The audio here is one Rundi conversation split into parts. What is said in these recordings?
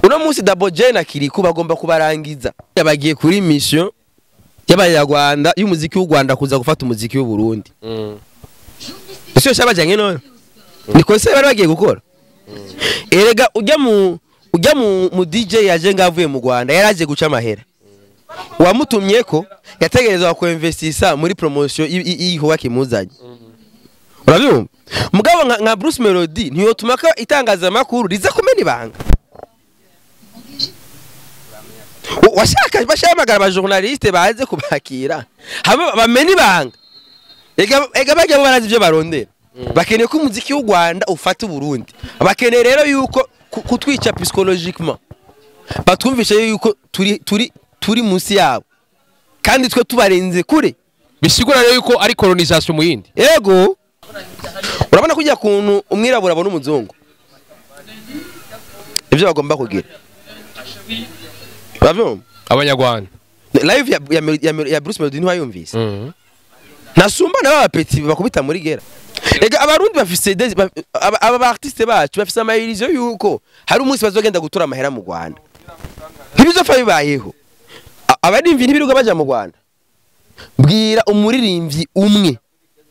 Uno munsi Double J na Kirikou bagomba kubarangiza. Bagiye kuri mission y'abanyarwanda y'umuziki w'u Rwanda kuza gufata umuziki w'u Burundi. Ese shabajanye none ni concert bari bagiye gukora. Erega ujya mu DJ yaje ngavuye mu Rwanda yaraje guca amahera. Wamutumye ko yategerezwa ku investisa muri promotion y'igikorwa kimuzanye. Urabyumva? Mugabo nka Bruce Melody ntiyotuma ko itangazamakuru riza kumena ibanga. Washaka bashamagara aba journaliste baze kubakira hama bamena ibanga. Ega bajya bo barazi ibyo barondera. Bakeneye ko umuziki w'u Rwanda ufata Uburundi. Bakeneye rero yuko kutwica psychologiquement, batwumvishe yuko turi munsi yabo kandi twe tubarenze kure. Bisigura rero yuko ari colonisation mu yindi. Ego, urabona kujya kuntu umwirabura abona umuzungu, ibyo bagomba kugira, urabyumva? Abanyarwanda. Live ya Bruce Melody ntiwayumvise? Nasumba na ba petit bakubita muri gera. Ega abarundi bafise aba artiste bacu bafise ama illusion yuko hari umunsi bazogenda gutura amahera mu Rwanda. Ntibizopfa bibayeho. Abarimvyi ntibirirwa baja mu Rwanda. Bwira umuririmbyi umwe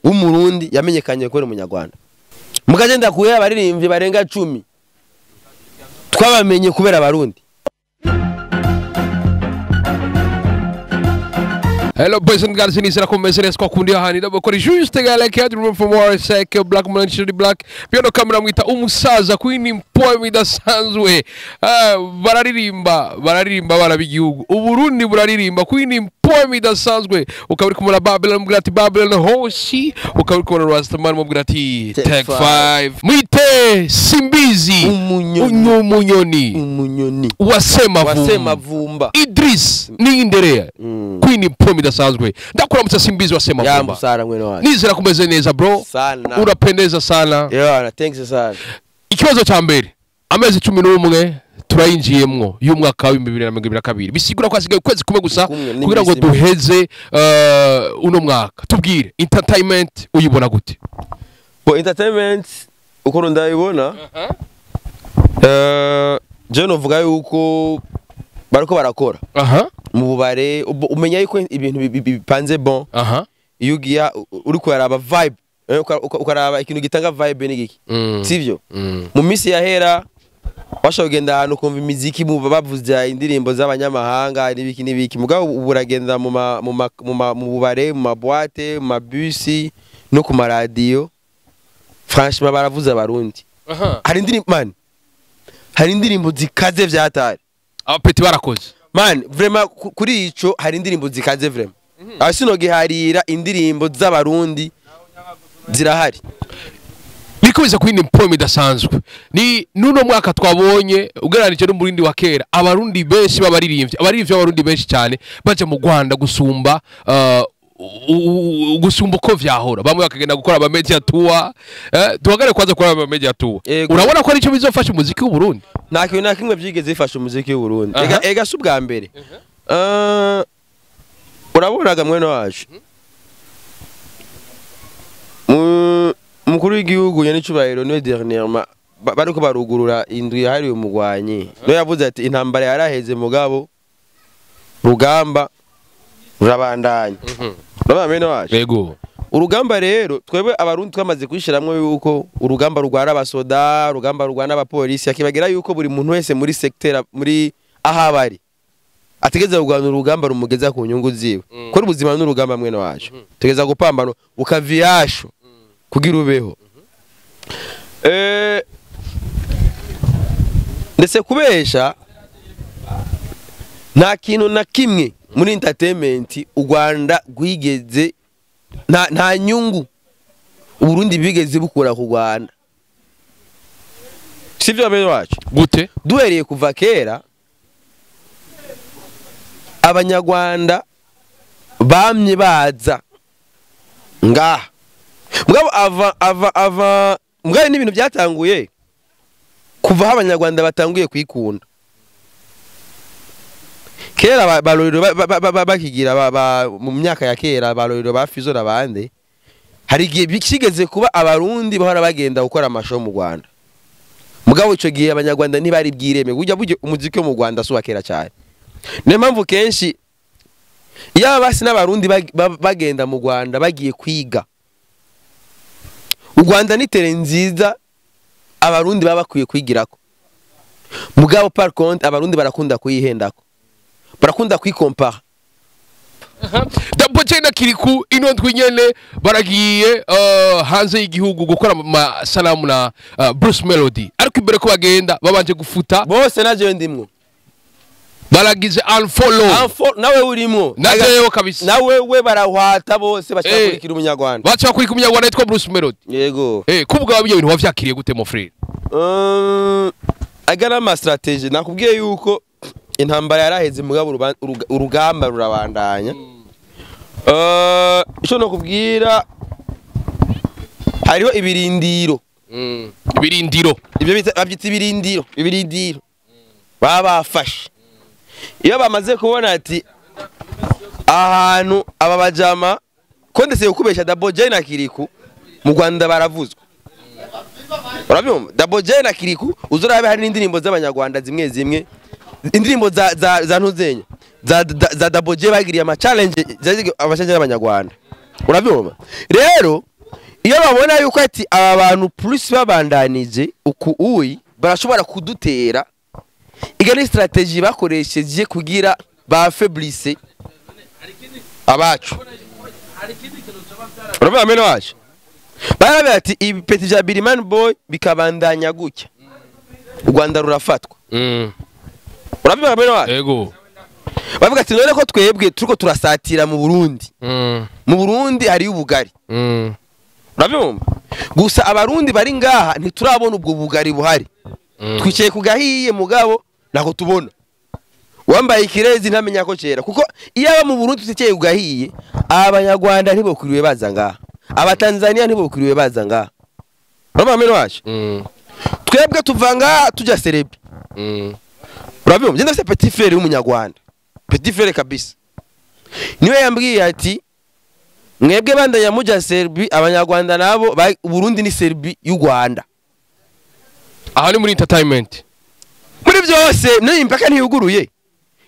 w'umurundi yamenyekanye kubera umunyarwanda. Mukagenda kuye abaririmbyi barenga 10 twabamenye kubera abarundi. Hello boys and girls, nizera ko mumeze neza kwa kundi ahani ndabakora juste gala like room for more sec black man shiri black byono kamera mwita umusaza queen poem idasanzwe. Bararirimba bararirimba barabigihugu Uburundi buraririmba queen poem idasanzwe. Ukaba uri kumwe na Babylon mubwira ati Babylon hoshi, ukaba uri kumwe na Rastaman mubwira ati Take Take 5 mwite Simbizi. Umunyoni. Umunyoni. Umunyoni. Wasema. Wasema vumba. Idris Ninderea. Queen poem idasanzwe. Ndakuramutsa Simbizi wasema Yambu vumba. sana mwene wacu. Nizera kumeze neza bro. Sana. Urapendeza sana. Yeah, thanks sana. Ikibazo cya mbere, amezi 11 turayinjiyemwo y'umwaka wa 2022, bisigura ko hasigaye ukwezi kumwe gusa Kumwe, kugira ngo n'iminsi mike. duheze uno mwaka. Tubwire, entertainment uyibona gute? Bo, entertainment ukuntu ndayibona, je novuga yuko bariko barakora mu bubare. Umenya yuko ibintu bipanze bon iyo ugiye uri kuraraba vibe, ukaraba ikintu gitanga vibe ni giki, sivyo? Mu minsi yahera washobora kugenda ahantu ukumva imiziki mu bavuza indirimbo z'abanyamahanga n'ibiki n'ibiki. Mugabo ubu uragenda mu bubare, mu ma boîte, mu mabusi no ku maradiyo, franchement baravuza abarundi. Hari indirimbo man, hari indirimbo zikaze vyatari. Abapeti barakoze. Man, vraiment kuri ico hari indirimbo zikaze vraiment. Aho sinogiharira, indirimbo z'abarundi zirahari. Bikubiza kuri poem idasanzwe ni nuno mwaka twabonye ugereranije n'umurindi wa kera, abarundi benshi b'abaririmbyi, abaririmbyi b'abarundi benshi cyane baje mu Rwanda gusumba gusumba uko vyahora. Bamwe bakagenda gukora ama media tour. Duhagare kwanza gukora ama media tour. Yego. Urabona ko aricyo bizofasha umuziki w'u Burundi? Nta kintu na kimwe vyigeze bifasha umuziki w'u Burundi. Ega si ubwa mbere. Urabonaga mwene wacu, umukuru w'igihugu nyenicubahiro niwe dernièrement bariko barugurura indwi yahariwe umugwanyi, niwe yavuze ati intambara yaraheze mugabo rugamba rurabandanya. Urabona mwene wacu? Yego. Urugamba rero twebwe abarundi twamaze kwishiramwo yuko urugamba rugwara abasoda, urugamba rugwana abapolisi, akibagira yuko buri muntu wese muri secteur, muri aho abari, ategeza kurwana urugamba rumugeza ku nyungu ziwe. Kora ubuzima n'urugamba mwene wacu, tegeza gupambana ukaviyasho kugira ubeho. Ndetse kubesha, nta kintu na kimwe muri entertainment u Rwanda rwigeze, nta nyungu Uburundi bigeze bukura ku Rwanda, sivyo bene wacu? Gute? Duhereye kuva kera, abanyarwanda bamye baza ngaha. Mugabo ava mugabo n'ibintu byatanguye kuva aho abanyarwanda batanguye kwikunda. Kera barorero bakigira mu myaka ya kera, barorero ba Fizo n'abandi, hari igihe bikigeze kuba abarundi bahora bagenda gukora ama show mu Rwanda. Mugabo Mugabo ico gihe abanyarwanda ntibari bwireme. Burya umuziki wo mu Rwanda si uwa kera cyane. Niyo mpamvu kenshi iyo basi n'abarundi bagenda mu Rwanda bagiye kwiga, u Rwanda ni terrain nziza abarundi baba bakwiye kwigirako. Mugabo par contre abarundi barakunda kuyihendako, barakunda kwikompara. Double J na Kirikou ino ndwi nyene baragiye hanze y'igihugu gukora amasanamu na Bruce Melody, ariko imbere ko bagenda babanje gufuta bose, na jewe ndimwo. Baragize unfollow. Nawe urimwo. Na jewe kabisa. Nawe we barahwata bose baca bakurikira umunyarwanda. Baca bakurikira umunyarwanda yitwa Bruce Melody. Yego. Kubwa ibyo bintu wavyakiriye gute, mon frère? Agana ama stratégie nakubwiye yuko intambara yaraheze, mugabo urugamba rurabandanya. Ico nokubwira, hariho ibirindiro. Ibirindiro. Ibyo babyita ibirindiro baba bafashe iyo bamaze kubona ati ahantu aba bajama ko ndetse kukubesha, Double J na Kirikou mu Rwanda baravuzwa, urabyumva? Double J na Kirikou uzorabe hari n'indirimbo z'abanyarwanda zimwe zimwe, indirimbo za ntuzenya za Double J bagiriye ama challenge, abashanje y'abanyarwanda, urabyumva? Rero iyo babona yuko ati aba bantu plus babandanije uku uyi barashobora kudutera, iga ni stratégie bakoresheje kugira ba faiblisse abacu, urabona mene wacu barabe ati ibipeti vya Biriman Boy bikabandanya gutya, u Rwanda rurafatwa. Urabibona mene wacu? Yego. Bavuga ati none ko twebwe turiko turasatira mu Burundi, mu Burundi hari ubugari, urabyumva? Gusa abarundi bari ngaha ntiturabona ubwo bugari buhari. Twicaye ku gahiye, mugabo nako tubona wambaye ikirezi ntamenya ko cera, kuko iyo aba mu Burundi tuticaye ku gahiye, abanyarwanda ntibokwiriwe baza ngaha, abatanzania ntibokwiriwe baza ngaha, urabona mene wacu? Twebwe tuva ngaha tujya Serbie, urabyumva? Njye ndafise petit frère w'umunyarwanda, petit frère kabisa, niwe yambwiye ati mwebwe bandanya muja Serbie, abanyarwanda nabo Burundi ni Serbie y'u Rwanda. Aha ni muri entertainment. Muri byose n'iyi mpaka ntiyuguruye.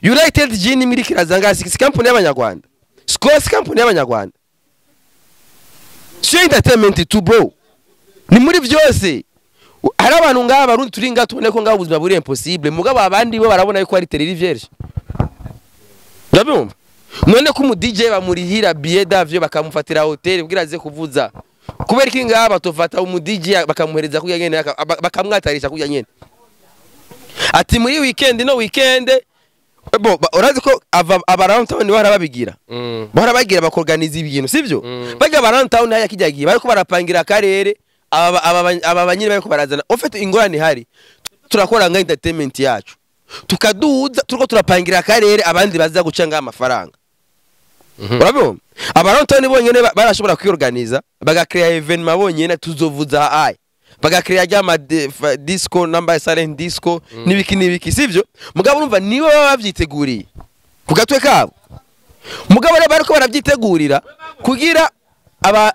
United Gin imiri kirazanga si company y'abanyarwanda, Skol si company y'abanyarwanda, si entertainment tu bro, ni muri byose. Hari abantu ngaha abarundi turi ngaha tubone ko ngaha ubuzima buri impossible, mugabo abandi bo barabona yuko ari terrain vierge, urabyumva? None ko umu DJ bamurihira billet d'avion, bakamufatira hotel kugira aze kuvuza, kubera iki ngaha batofata umu DJ bakamuhereza kurya nyene, bakamwatarisha kurya nyene, ati muri weekend no weekend bo urazi ko aba round town bahora babigira, bahora bagira bakorganiza ibintu, sivyo? Bajya aba round town haya kijya gihe bariko barapangira akarere, aba banyine bariko barazana. En fait ingorane ihari, turakora nka entertainment yacu tukaduza, turiko turapangira akarere abandi baza guca ngaha amafaranga, urabibona? Aba round town bonyene barashobora kwiorganiza bagakrea événement bonyene, tuzovuza ai bagakrea rya disco number silent disco n'ibiki n'ibiki, sivyo? Mugabo urumva nibo baba bavyiteguriye ku gatwe kabo, mugabo rero bariko baravyitegurira kugira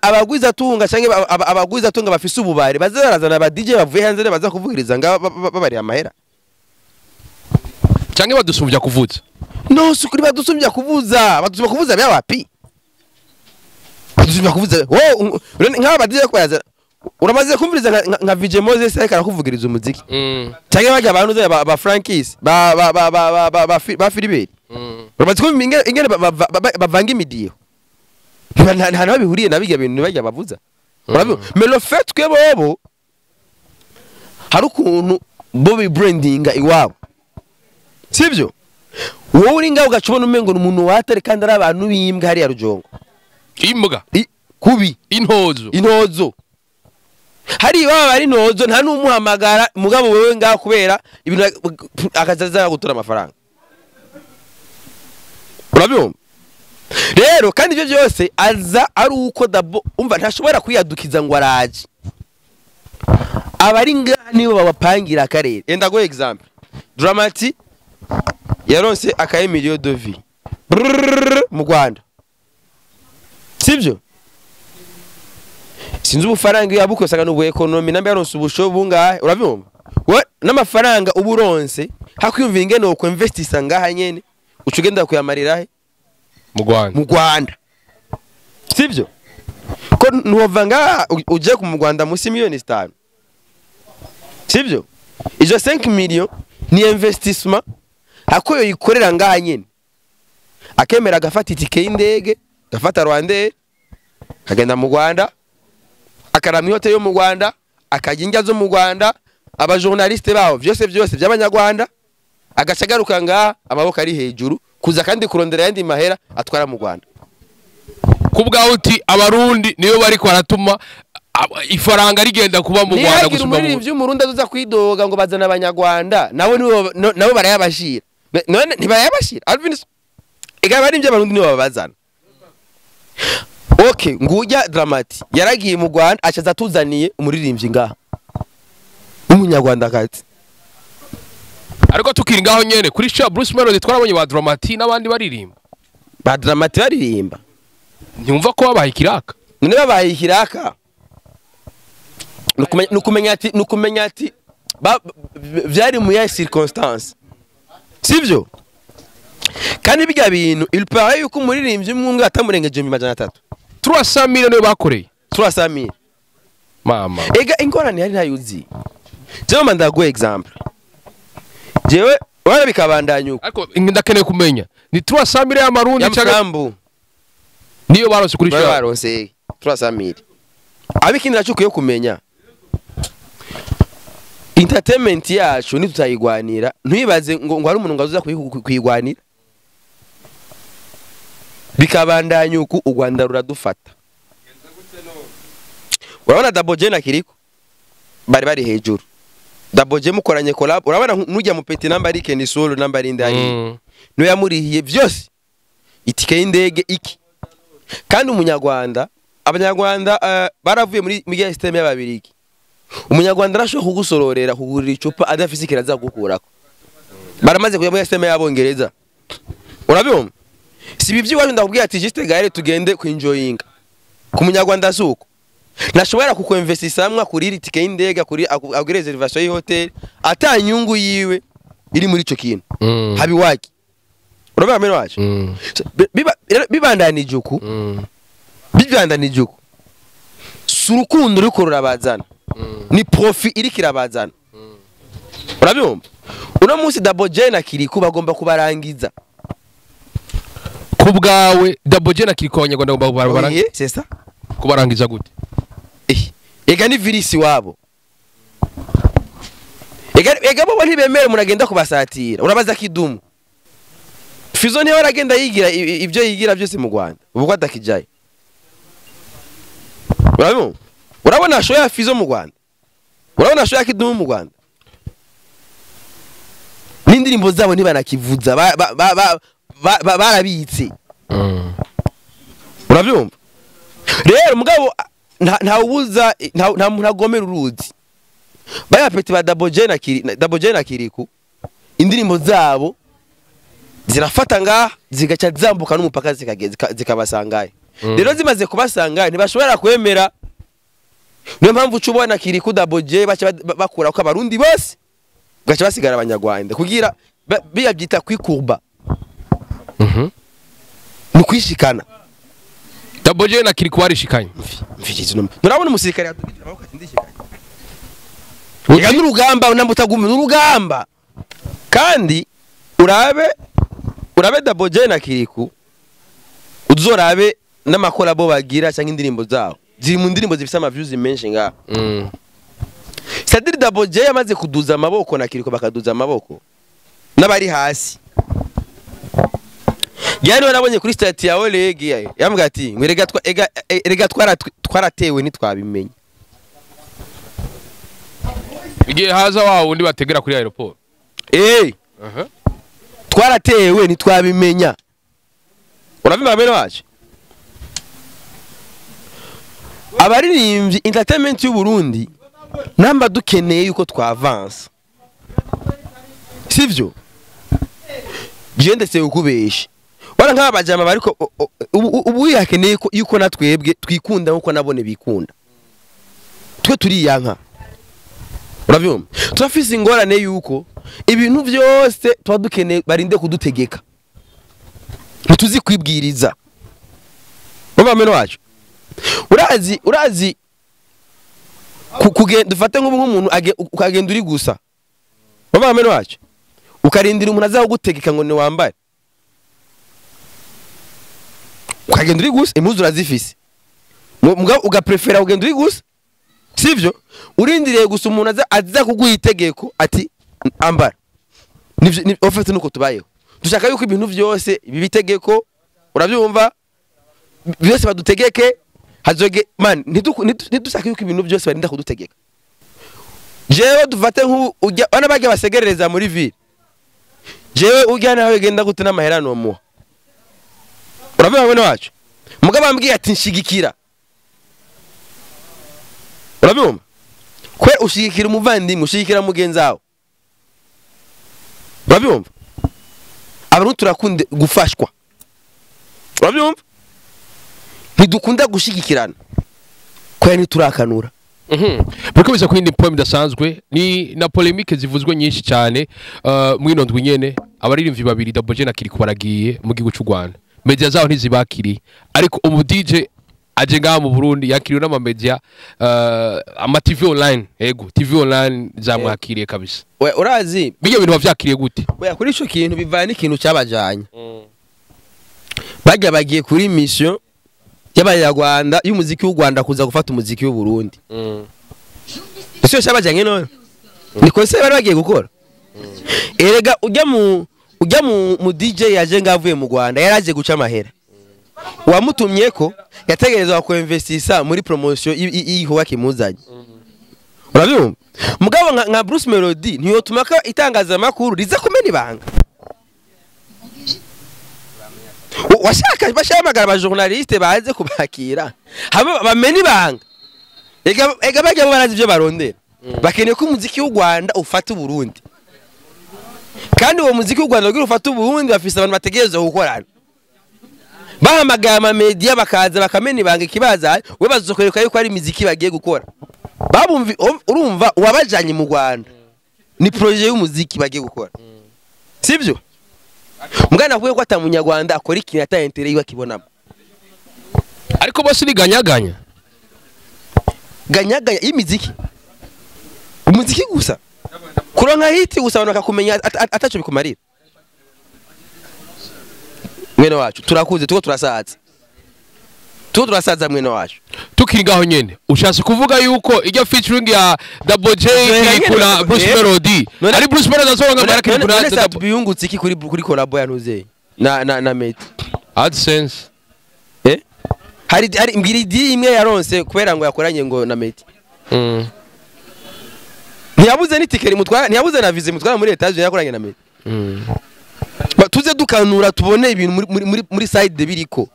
abagwiza tunga canke abagwiza tunga bafise ububare baze barazana aba DJ bavuye hanze baza kuvugiriza nga babariha amahera. Canke badusumvya kuvuza. No sukuri badusumbya kuvuza, badusumbya kuvuza bya wapi? Badusumbya kuvuza wowe nk'aba ba DJ ko barazana, uramaze kumviriza nka VJ Moses ariko arakuvugiriza umuziki, canke bajya abantu ba Frankis ba Philibert, uramaze kumva ingene bavanga imidiho? Nta naho bihuriye na bijya bintu bajya bavuza, urabibona? Mais le fait que bobo hari ukuntu bo bibrandinga iwabo, sivyo? Wowe uri ngaho ugaca ubona umengo ni umuntu watari kandi ari abantu b'imbwa hariya rujongo. Imbwa. Kubi. Intozo. Intozo hari iwabo ari intozo, nta n'umuhamagara, mugabo wewe ngaho kubera ibintu akazaza gutora amafaranga, urabyumva? Rero kandi ibyo byose aza ari uko dabo umva ntashobora kwiyadukiza ngo araje, abari ngaha nibo babapangira akarere. Enda go example, Dramati yaronse akaye million de vie Brrrr, mu Rwanda, sibyo? Sinzi ubufaranga yabukosaga n'ubu economy nambe yaronse ubusho bungahe, urabyumva? We n'amafaranga uba uronse hakwiyumvira ingene wokwinvestisa ngaha nyene, uca ugenda kuyamarira he? Mu Rwanda. Mu Rwanda, sivyo? Ko ntuwova ngaha uje ku mu Rwanda musi 5 miliyoni, sivyo? Izo 5 millions ni investissement hako yoyikorera ngaha nyene, akemera agafata itike y'indege, agafata Rwandair, akagenda mu Rwanda, akarama ihoteli yo mu Rwanda, akarya indya zo mu Rwanda, abajournaliste baho, vyose vyose by'abanyarwanda, agaca agaruka ngaha amaboko ari hejuru, kuza kandi kurondera ayandi mahera atwara mu Rwanda. Ku bwawe uti abarundi niyo bariko baratuma ifaranga rigenda kuba mu Rwanda Ntihagire gusumba mu umuririmbyi w'umurundi azoza kwidoga ngo bazana abanyarwanda, nabo nibo nabo barayabashira. None ntibarayabashira? Alvin, ega abaririmbyi b'abarundi nibo babazana. Okay, ngujya Dramati yaragiye mu Rwanda, acaza atuzaniye umuririmbyi ngaha w'umunyarwandakazi. Ariko tukiri ngaho nyene kuri show Bruce Melody, twarabonye ba Dramati n'abandi baririmba. Ba Dramati baririmba. Ntiwumva ko babaye ikiraka? None babaye ikiraka, nukumenya ati vyari mu ya circonstance, sivyo? Kandi bijya bintu, il paraît yuko umuririmbyi umwe umwe atamurengeje 300,000. 300 millions bakoreye? 300 mille. Mama! Ega ingorane yari ntayuzi. Jewe mba ndaguha exemple, jewe wara bikabandanya uko. Ariko ndakeneye kumenya, ni 300 millions y'amarundi cyangwa y'amasambu niyo baronse kuri bari show? Baronse 300 mille. Abikindi naco ukwiye kumenya, entertainment yacu nitutayigwanira, ntibaze ngo hari umuntu ngo azoza kuyigwanira. Bikabandanya uku, u Rwanda ruradufata. Urabona Double J na Kiriko bari hejuru. Double J mukoranye collab, urabona nujya mu petit namba ari Kenny Solo namba ari ndani, niwe yamurihiye byose, itike y'indege iki. Kandi umunyarwanda, abanyarwanda baravuye muri ya system y'ababirigi. Umunyarwanda arashobora kugusororera, kugurira icupa adafise ikintu aza kugukurako. Baramaze kuja muri system y'abongereza, urabyumva? Si ibi by'iwacu ndakubwira ati juste gare tugende kwinjoyinga. Ku munyarwanda suko ntashobora kukwinvestisa hamwe akurira itike y'indege, akuri agure reservation y'hotel, ata nyungu yiwe iri muri ico kintu. Habiwaki, urabona mene wacu? So, bibandanije uku, bibandanije uku, si urukundo ruriko rurabazana, ni profit iriko irabazana, urabyumva? Uno munsi Double J na Kiriku bagomba kubarangiza. Ku bwawe Double J na Kiriko abanyarwanda bagomba kubarangiza? Oui, c'est ça. Kubarangiza gute? Eh, ega ni virisi wabo. Ega bo ntibemere umuntu agenda kubasatira. Urabaza Kidumu, Fizo niwe aragenda yigira ibyo yigira byose mu Rwanda, ubu ko atakijayo. Urabona, urabona show ya Fizo mu Rwanda, urabona show ya Kidumu mu Rwanda, n'indirimbo zabo ntibanakivuza, barabitse. Urabyumva rero? Mugabo ntawubuza, nta muntu agomera uruzi. Baya petit ba Double J na Double J na Kiriku, indirimbo zabo zirafata ngaha, zigaca zambuka n'umupaka, zikageza zikabasangaye. Rero zimaze kubasangaye ntibashobora kwemera. Niyo mpamvu uca ubona Kiriku, Double J baca bakura ko abarundi bose, gaca basigara abanyarwanda, kugira biya byita kwikurba, ni kwishikana. Double J na Kiriko barishikanye. Mfitize no murabona umusirikare yadugije amaboko ati ndishikanye. Ega n'urugamba namba utaguma n'urugamba. Kandi urabe Double J na Kiriku, uzorabe n'amakolabo bagira cyangwa indirimbo zabo ziri mu ndirimbo zifite ama views menshi ngaha. C'est-à-dire Double J yamaze kuduza amaboko na Kiriko bakaduza amaboko n'abari hasi. Yari warabonye kuri statut ya Oleg yambwira ati ngo erega erega twaratewe ntitwabimenye. Igihe haza wa wundi bategera kuri aéroport. Twaratewe ntitwabimenya. Urabimba bene wacu, abaririmbyi, entertainment y'u Burundi, namba dukeneye yuko twavansa, sivyo? Je ndetse ukubesha wala nk'aba bajama bariko ubu yakeneye ko yuko natwebwe twikunda nkuko nabone bikunda, twe turiyanka. Uravyumva? Turafise ingorane yuko ibintu byose tuba dukeneye barinde kudutegeka, ntituzi kwibwiriza. Urumva mwene wacu? Urazi kugenda, dufate nk'ubu nk'umuntu ukagenda uri gusa. Urumva mwene wacu? Ukarindira umuntu aza kugutegeka ngo ni wambare. Ukagenda uri gusa, impuzu urazifise. Mugabo ugaprefera ugenda uri gusa. Sivyo? Urindiriye gusa umuntu aza kuguha itegeko ati ambara. Nivyo ofete nuko tubayeho. Dushaka yuko ibintu byose biba itegeko, urabyumva? Byose badutegeke, hazoge man ntidushaka yuko ibintu byose barinda kudutegeka. Jewe dufate nk'ubu ujya bana bajya basegerereza muri ville. Jewe ujya nawe genda gute n'amahera no muha. Urabyumva mwene wacu? Mugabo ambwiye ati nshigikira. Urabyumva? Kwe ushigikira umuvandimwe, ushigikira mugenzi wawe. Urabyumva? Abantu turakunda gufashwa. Urabyumva? Ntidukunda gushigikirana. Kwe ntiturakanura. Biriko biza ku yindi point idasanzwe ni na polemique zivuzwe nyinshi cyane mwino ndwi nyene abaririmbyi babiri Double J na Kirikou baragiye mu gihugu cy'u Rwanda. Media zaho ntizibakiriye, ariko umu DJ aje ngaha mu Burundi yakiriwe n'ama media, ama TV online, ego TV online zamwakiriye kabisa. We urazi bijya bintu bavyakiriye gute? Oya, kuri ico kintu bivana n'ikintu cyabajanye. Bajya bagiye kuri mission y'abanyarwanda y'umuziki w'u Rwanda kuza gufata umuziki w'u Burundi. Ese cyabajanye none? Ni concert bari bagiye gukora. Erega ujya mu DJ yaje ngavuye mu Rwanda yaraje guca amahera. Wamutumye ko yategerezwa ko investisa muri promotion y'igikorwa kimuzanye. Urabyumva? Mugabo nka Bruce Melody ntiyotuma ko itangazamakuru riza kumena ibanga. Washaka bashamagara aba journaliste baze kubakira haba bamena ibanga. Ega bajya barazi ibyo barondera. Bakeneye ko umuziki w'u Rwanda ufata Burundi. Kandi uwo muziki w'u Rwanda ugira ufata Burundi bafise abantu bategerezwa gukorana. Bahamagaye ama media bakaza bakamena ibanga ikibaza, we bazokwereka yuko ari imiziki bagiye gukora. Babumvi urumva uwabajanye mu Rwanda ni projet y'umuziki bagiye gukora. Sivyo? Mugana avuye ko atamunyarwanda akora ikintu ata intérêt yiwe akibonamo. Ariko bose ni ganyaganya. Ganyaganya y'imiziki. Umuziki gusa. Kuronka hiti gusa abantu bakakumenya ataco bikumarira. Mwene wacu turakuze tuko turasaza. Tuko turasaza mwene wacu. Tukiri ngaho nyene ushatse kuvuga yuko ijya featuring ya Double J Kirikou na Bruce Melody. Ari Bruce Melody azoronka mara Kirikou na Double biyungutse iki kuri collab ya Ntuze na Mate. AdSense. Hari mbwira di imwe yaronse kubera ngo yakoranye ngo na Mate. Ntiyabuze n'itike rimutwara, ntiyabuze na visa imutwara muri Etats Unis yakoranye na Mate. Tuze dukanura tubone ibintu muri side biriko.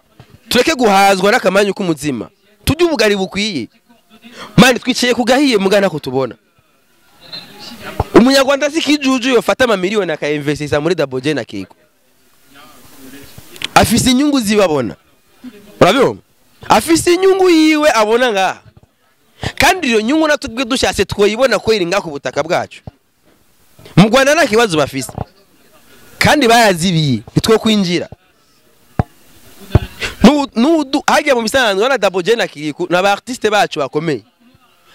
Tureke guhazwa n'akamanyu k'umuzima. Tujye ubugari bukwiye. Mani twiciye kugahiye mugana ko tubona. Umunyarwanda si kijuju yofata ama miliyoni akainvestisa muri Double J na Kirikou. Afise inyungu zibabona. Urabyumva? Afise inyungu yiwe abona ngaha. Kandi iyo nyungu natubwe dushatse twoyibona ko iri ngaha ku butaka bwacu. Mu Rwanda nta kibazo bafise. Kandi barazibiye nitwe kwinjira. Nudu hajya mu bisanzwe na Double J na Kirikou na ba artiste bacu bakomeye.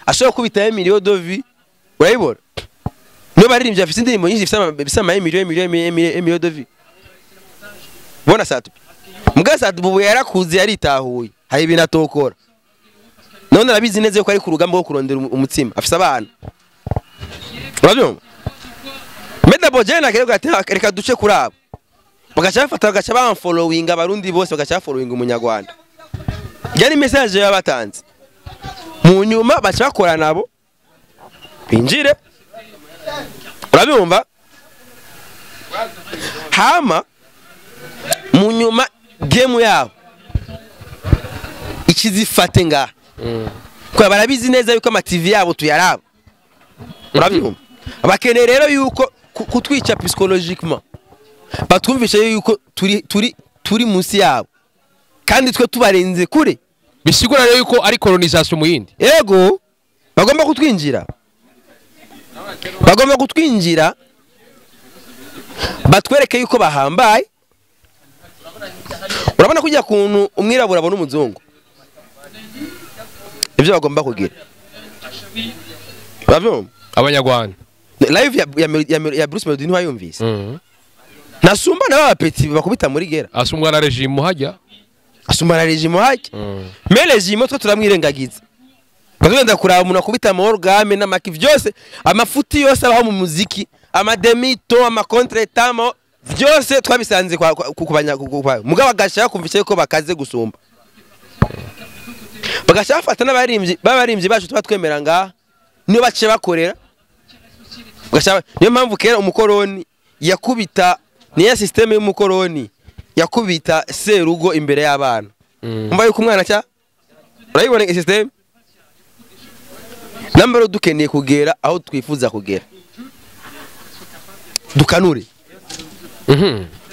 Ashobora kubita million de vues. Urayibona? Niyo baririmbye afise indirimbo nyinshi zifise ama million de vues. Bona Satubi. Muga Satubi yarakuze yaritahuye. Hari ibintu atokora. None arabizi neza yuko ari ku rugamba rwo kurondera umutsima. Afise abana. Urabyumva? Double J na Kirikou ati reka duce kuri abo. Bagacha bafata bagacha bamfollowing abarundi bose bagacha following umunyarwanda. Yari message yabatanze. Mu nyuma bacha bakora nabo binjire. Urabyumva? Hama mu nyuma game yabo ikizifate ngaha. Kwa barabizi neza yuko ama TV yabo tuyaraba. Urabyumva? Abakeneye rero yuko kutwica psychologiquement. Batwumvisha yuko turi munsi yabo kandi twe tubarenze kure. Bisigura rero yuko ari colonisation mu yindi. Yego bagomba kutwinjira. Bagomba kutwinjira batwereke yuko bahambaye. Urabona kujya kuntu umwirabura abona umuzungu, ivyo bagomba kugira. Bavyumva abanyarwanda live ya Bruce Melody ntiwayumvise. Nasumba na bapeti bakubita muri gera, asumbwa na regime hajya, asumba na regime hajya. Mais regime twe turamwirengagiza, bagenda kuraba umuntu akubita ama organe n'amaki vyose, amafuti yose abaho mu muziki, amademito, amacontretemps vyose twabisanze kwa kubanya. Mugabo agashaka kumvise ko bakaze gusumba, bagashaka fata n'abarimbyi babarimvyi bacu tuba twemera ngaha niyo bace bakorera. Niyo mpamvu kera umukoroni yakubita, niya systeme y'umukoroni yakubita serugo imbere y'abana. Umva yuko umwana cya urayibona system nambaro dukeneye kugera aho twifuza kugera, dukanure.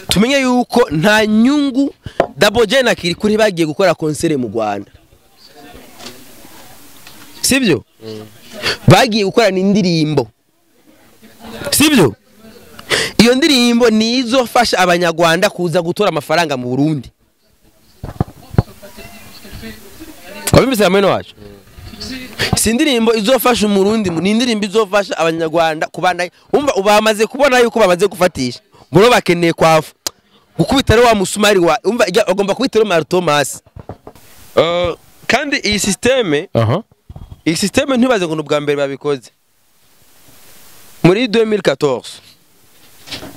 Tumenye yuko nta nyungu Double J na Kiri kuri bagiye gukora concert mu Rwanda, sibyo? Bagiye gukora n'indirimbo, sibyo? Iyo ndirimbo nizo fasha abanyarwanda kuza gutora amafaranga mu Burundi. Wabimeze ameno wacu. Si indirimbo izofasha umurundi, ni indirimbo izofasha abanyarwanda kubana. Umva ubamaze kubona yuko bamaze gufatisha. Bro bakeneye kwafu gukubita wa musumari wa umva agomba kubitero Mar Thomas. Kandi iyi systeme, iyi systeme ntibaze ngo n'ubwa mbere babikoze. Muri 2014.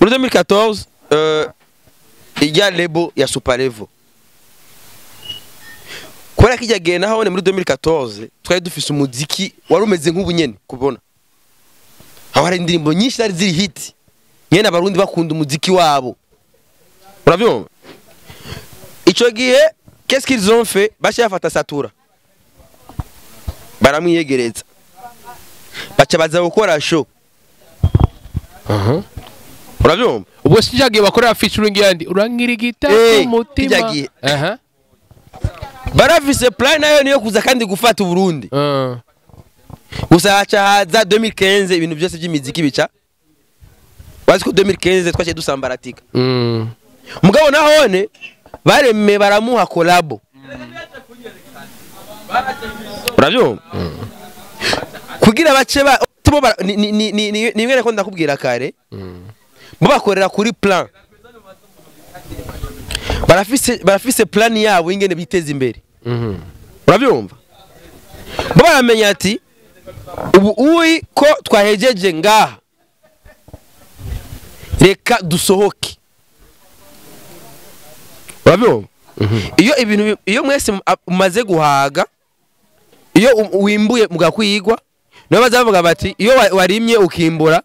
Muri 2014 ijya lebo ya Super Level. Kubera kijya gena habone muri 2014 twari dufise umuziki wari umeze nk'ubunyene kubona. Aho hari indirimbo nyinshi zari ziri hit. Nyene abarundi bakunda umuziki wabo. Uravyumva? Ico gihe qu'est-ce qu'ils ont fait? Bashafata Satura. Baramwiyegereza. Baca baza gukora show. Uravyumva? Ubwo sijagiye bakorera featuring yandi urangirigita ku mutima. Barafise plan nayo niyo kuza kandi gufata Burundi. Gusa haca haza 2015 ibintu byose by'imiziki bica. Bazi ko 2015 twaciye dusambaratika. Mugabo nahone bareme baramuha collabo. Uravyumva? Kugira bace ba ni nimwe ko ndakubwira kare. Bo bakorera kuri plan. Barafise plan yabo ingene biteza imbere. Uravyumva? Bo baramenya ati ubu uyi ko twahejeje ngaha, reka dusohoke. Uravyumva? Iyo ibintu iyo mwese umaze guhaga, iyo wimbuye mugakwigwa, niyo bazavuga bati iyo warimye ukimbura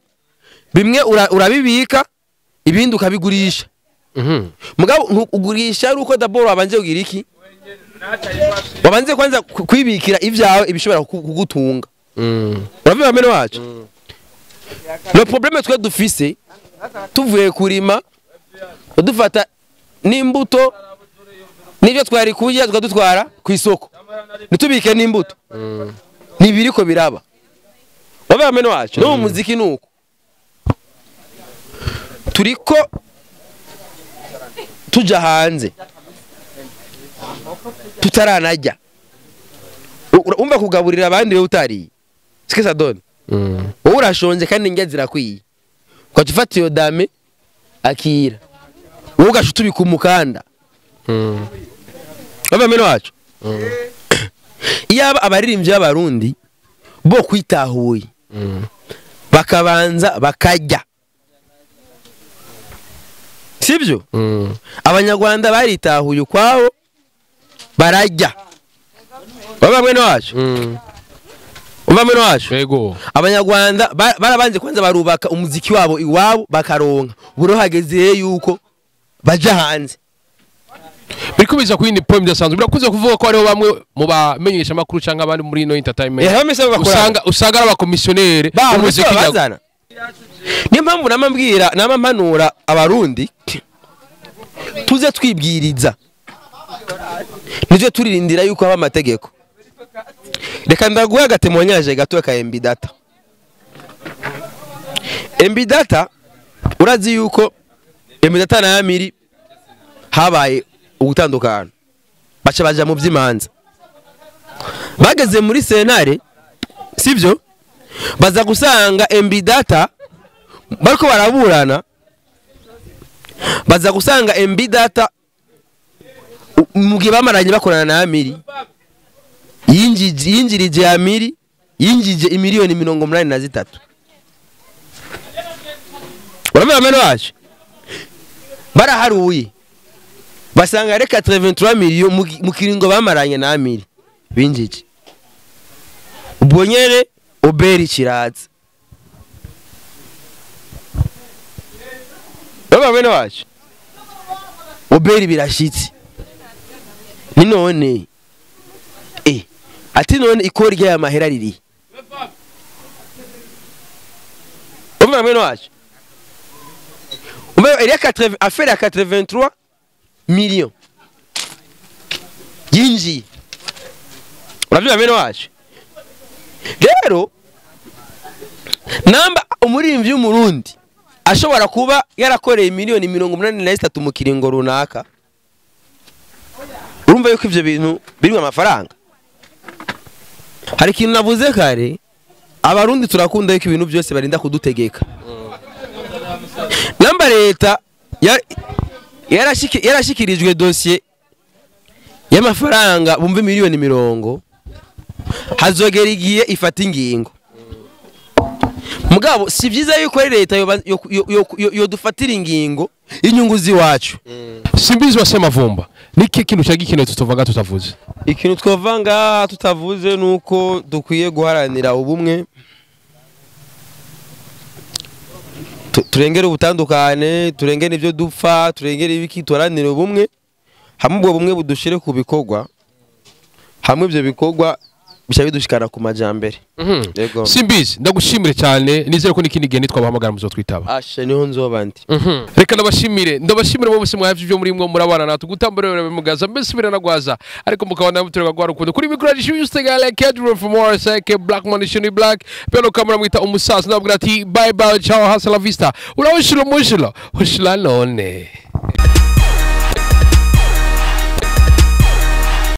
bimwe urabibika ibindi ukabigurisha. Mugabo ugurisha ari uko d'abord wabanje kugira iki? Wabanze kwanza kwibikira ivyawe ibishobora kugutunga. Uravyumva mene wacu? Le problème twe dufise tuvuye kurima dufata n'imbuto nivyo twari kurya tukadutwara ku isoko, nitubike n'imbuto nibiriko biraba. Uravyumva mene wacu? No mu muziki nuko turiko tuja hanze tutaranajya. Umva kugaburira abandi we utariye sikesa done. Wowe urashonje kandi indya zirakwiye, ukaca ufata iyo dame akira, wowe ugaca utubika umukanda. Uravyumva mene wacu? Iyaba abaririmbyi b'abarundi bo kwitahuye bakabanza bakajya, sibyo? Abanyarwanda baritahuye ukwabo barajya. Baba mwene wacu? Umva mwene wacu? Yego. Abanyarwanda barabanje kwanza barubaka umuziki wabo iwabo bakaronka. Buro hageze yuko baja hanze. Birikubiza ku yindi point bidasanzwe. Birakuze kuvuga ko hariho bamwe mu bamenyesha makuru cyangwa abandi muri ino entertainment. Usanga ari abakomissionnaire b'umuziki bazana. Niyo mpamvu namambwira namampanura abarundi tuze twibwiriza. Nivyo turirindira yuko haba amategeko. Reka ndaguha agatemonyaje gato ka MB Data. MB Data, urazi yuko MB Data na Amiri habaye ugutandukana, baca baja mu by'imanza, bageze muri sentare, sivyo, baza gusanga MB Data bariko baraburana, baza gusanga MB Data mu gihe bamaranye bakorana na Amiri yinjirije Amiri, yinjije imiliyoni 83. Urabona meno wacu baraharuye basanga reka 83 million mu kiringo bamaranye na Amiri binjije. Ubwo nyene Oberi kiraza. Urabona meno wacu Oberi birashitse. Ni none ati none ikori rya mahera riri. Urabona meno wacu il y a 80, affaire à 83 millions. Yinji. Uravyumva bene wacu. Rero namba umurimvyi w'Umurundi ashobora kuba yarakoreye miliyoni 83 mu kiringo runaka, urumva yuko ivyo bintu birimo amafaranga. Hari ikintu navuze kare, abarundi turakunda yuko ibintu byose barinda kudutegeka. Namba leta yarashikirijwe dossier y'amafaranga bumve miliyoni 100, hazogera igiye ifata ingingo. Mugabo si byiza yuko ari leta yodufatira ingingo inyungu ziwacu. Simbizi wa Semavumba, niki kintu cyagikenewe tutovaga tutavuze? Ikintu twovanga tutavuze nuko dukwiye guharanira ubumwe, turengere ubutandukane, turengere ibyo dupfa, turengere ibiki, tuharanire ubumwe. Hamwe ubwo bumwe budushire ku bikorwa, hamwe ibyo bikorwa bisha bidushikana ku majambere. Yego. Simbizi, ndagushimire cyane, nizere ko nikindi gihe nitwabahamagara muzotwitaba. Ashe niho nzoba ndi. Reka ndabashimire, ndabashimire bose mwavye ibyo muri mwe murabana natwe gutambura mugaza mbese biranagwaza, ariko mukabana mutureka gwa rukundo kuri micro juste like Kedro from Morris Black Money Shiny Black pelo kamera mwita umusaza ndabwira ati bye bye, ciao, hasta la vista. Urahoshilo mushilo, hoshila none.